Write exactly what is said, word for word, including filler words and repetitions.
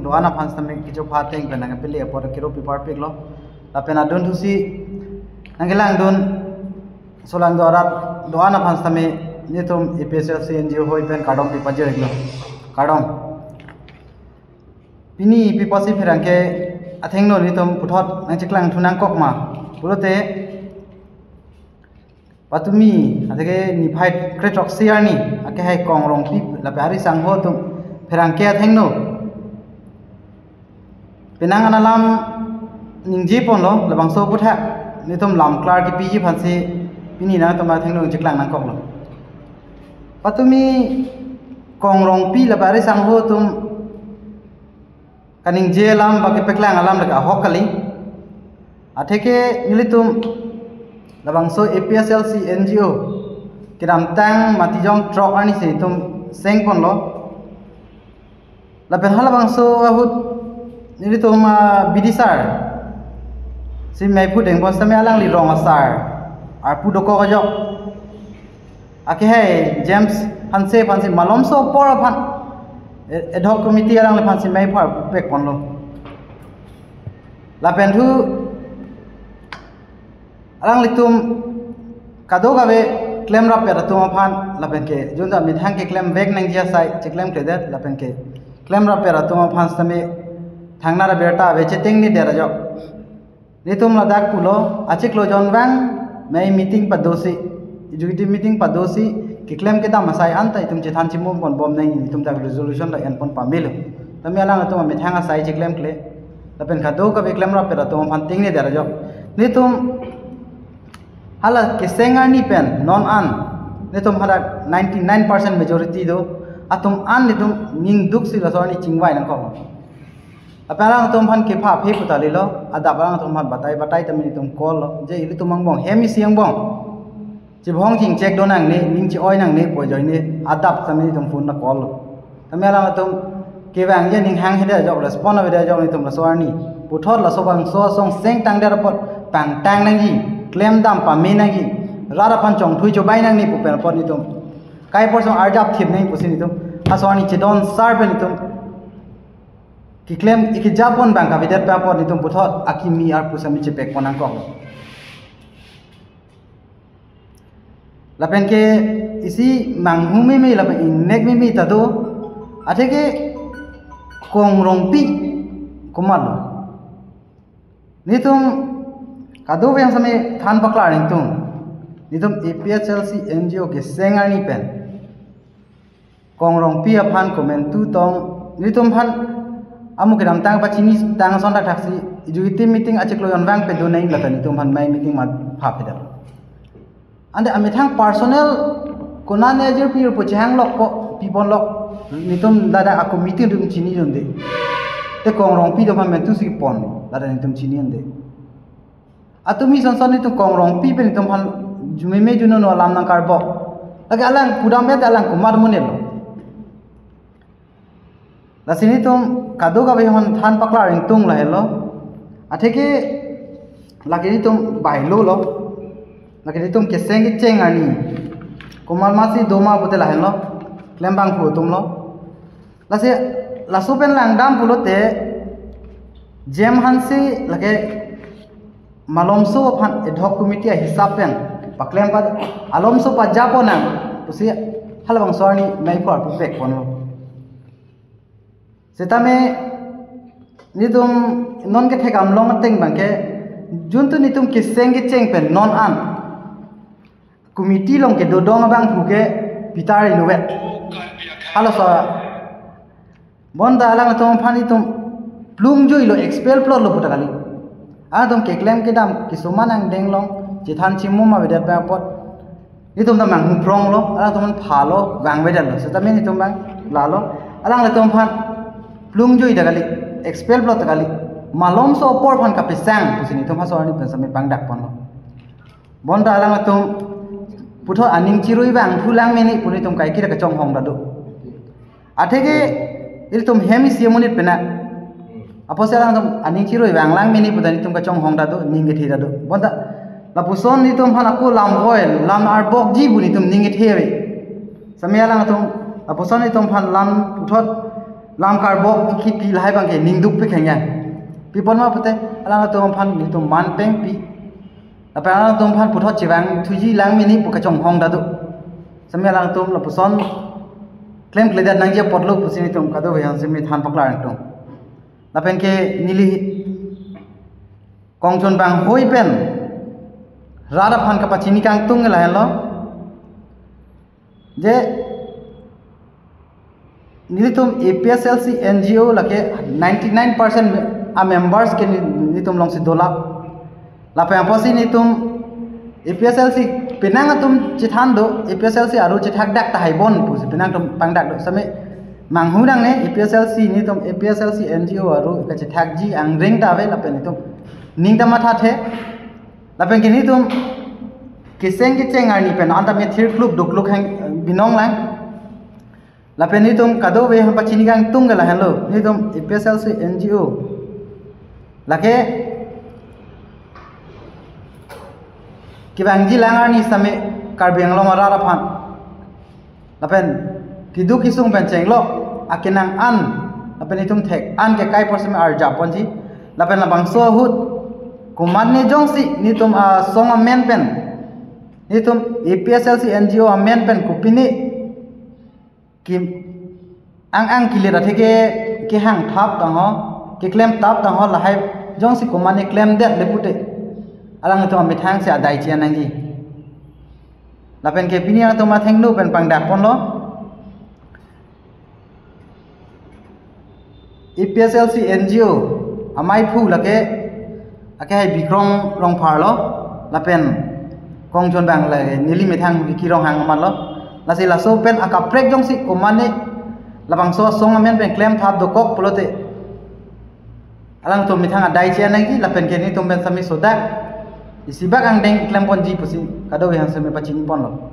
do-an aphan sitame kechopha ateng pen nangpele apor kiro pipar piklo. Lapen adunthusi nangkelangdun solangdo arat do-an aphan sitame nelitum A P H L C N G O hoi pen kardom pipajir-iklo. Kardom. Pini pi apotsi pherangke athengno nelitum puthot nangcheklang thu nangkok ma pulote, patumi, athe ke niphai krethrok si arni, akehai Kong Rongpi lapen ari sangho atum pherangke athengno penang an alam ningjeponlo, labangso aphuthak nelitum lam klar kepiji aphansi pini nangtum athengno cheklang nangkoklo. Patumi Kong Rongpi lapen ari sangho atum kaningje alam ba kepeklang alam lake ahok kali. Athe ke nelitum labangso A P H L C N G O kedamtang Matijong throk arnisi nelitum sengponlo. Lapen halabangso ahut nelitum, ah, B D sir si meiphu dengpon sitame alangli rong asar arpu dokok ajok, akehai James Hanse aphansi malomso apor aphan e-, ad hoc committee alangliphansi meiphu arpu pekponlo. Lapen thu alanglitum kadokave klemrappet atum aphan lapen ke junta methang keklemvek nangji asai cheklemkledet lapen ke klemrappet atum aphan sitame thangnat abirta ave chetengne der ajok. Nelitum ladak pulo, achiklo jonvang mei meeting padosi, executive meeting padosi, keklem kedam asai anta itum chethan chimum ponbom nang, itum dak resolution ta enpon pamelo. Tame alangtum amethang asai cheklemkle. Lapen kadokave klemrappet atum aphan tengne der ajok. Nelitum hala keseng arni pen non an, nelitum hadak ninety-nine percent majority do, atum an nelitum ning duksi laso arni chingvai nangkoklo. Lapen alangtum aphan kepha aphi pu ta kalilo, adap alangtum aphan batai batai tame nelitum call lo, je ilitum angbong, hem isi angbong chibhong chingchek do nangne, ning che-oi nangne pu ajoine adap tame nelitum phone ta call lo. Tame alangtum kevangji aning hanghedet ajok, respond avedet ajok nelitum laso arni. Puthot laso bangso asong sengtangdet apot pangtang nangji, klemdam pame nangji, rat aphan chongthui chobai nangne pu pen apot nelitum kai apor song arjap thip nang pusi nelitum laso arni chedon sar pen nelitum keklem ikejapon abang kavedet pen apot nelitum puthot akimi arpu sitame chepekpon nangkok. Lapen ke isi manghu meme lapen ingnek meme ta do, athe ke Kong Rongpi komatlo. Nelitum kadokave sitame than paklar ingtung. Nelitum A P H L C N G O keseng arni pen Kong Rongpi aphan komantu tong, nelitum aphan amu kedamtang pachini tang ason thakthak si executive meeting achiklo jonvang pedun nang, lata nelitum aphan mei meeting ma phapedal. Ante amethang personal konane ajir pir po chehang lok po pipon lok, nelitum ladak a committee atum chini jonde. Te Kong Rongpi atum aphan mantu si pon, lata nelitum chini jonde. Atumi sonson nelitum Kong Rongpi pen nelitum aphan jumeme juno no alam nangkarbok. Lake alang pudam et alang komat monelo. Lasi nelitum kadokave aphan than paklar ingtung lahelo. Athe ke lake nelitum bailo lo. Lake nelitum keseng kecheng arni komat masi doma pute lahelo. Klembangphu atum lo. Lasi laso pen langdam pulote James Hanse lake malomso aphan ad hoc committee ahisap pen paklem pa alomso pajapon nang pusi halabangso arni meiphu arpu pekponlo. Setame nelitum non kethek amlong ateng abang ke juntu nelitum keseng kecheng pen non an committee along kedodong abangphu ke Peter Innovet. Halo so. Bonta alangtum aphan nelitum plung juilo, expel plotlo pu ta kali. Alangtum keklem kedam kisuma nangdeng along chethan chimum avedet pen apot nelitum ta manghu phronglo, alangtum aphan phalo, vangvedetlo. Setame nelitum abang lalo. Alangtum aphan plung jui ta kali, expel plot ta kali. Malomso apor aphan kapesang pusi nelitum laso arni pen sitame pangdakponlo. Bonta alangtum puthot aning chirui vangthu lang mene pu nelitum kaiketa kachonghong ta do. Athe ke ilitum hem isi amonit pena. Apotsi alangtum aning chirui vang lang mene pu ta nelitum kachonghong ta do, ning kethe ta do. Bonta lapuson nelitum aphan ako lam voi, lam arbokji pu nelitum ning kethe ave. Sitame alangtum lapuson nelitum aphan lam puthot lam karbok kipi lahai abangke ningduk pi kheng ya. Pi pon ma pute, alangtum aphan nelitum man pengpi. Lapen alangtum aphan puthot chevang thuji lang mini pu kachonghong ta do. Sami alangtum lapuson klemkledet nangji apotlo pusi nelitum kadokave aphan sami than paklar nangtum. Lapen ke neli kongchon bang hoi pen rat aphan kapachini kangtung ke lahenlo. Je nelitum A P H L C N G O lake ninety-nine percent a members ke ni-, nelitum alongsi dolap. Lapen apotsi nelitum A P H L C penang atum chethan do, A P H L C aru chethak dak tahai bon pusi penang atum pangdak do. Sami manghu nangne A P H L C nelitum A P H L C N G O aru kachethakji angring ta ave lapen nelitum ning ta mathathe. Lapen ke nelitum keseng kecheng arni pen anta methir kluk dukluk hang binong lang. Lapen nelitum kadokave aphan pachini kangtung ke lahenlo. Nelitum A P H L C N G O lake kevangji lang arni sami Karbi Anglong arat aphan. Lapen keduk kesung pen chenglok akenang an, lapen itum thek an ke kai apot sami arjap ponji. Lapen labangso ahut komatne jongsi nelitum asong amen pen, nelitum A P H L C N G O amen pen kopine ki ang ang kilir athe ke kehang thap tangho, keklem thap tangho lahai jongsi komatne klemdet le pute, alangtum amethang si adai chi-an nangji. Lapen ke pini alangtum athengno pen pangdak ponlo. A P H L C N G O amei aphu lake akehai Bikrom Rongphar lo, lapen kongchon bang lake neli methang Vicky Ronghang amat lo. Lasi laso pen akaprek jongsi komatne labangso asong amen pen klem thap dokok pulote, alangtum methang adai chi-an nangji lapen ke nelitum pen sami sodak isi bak angdeng klem ponji pusi kadokave aphan sami pachini ponlo.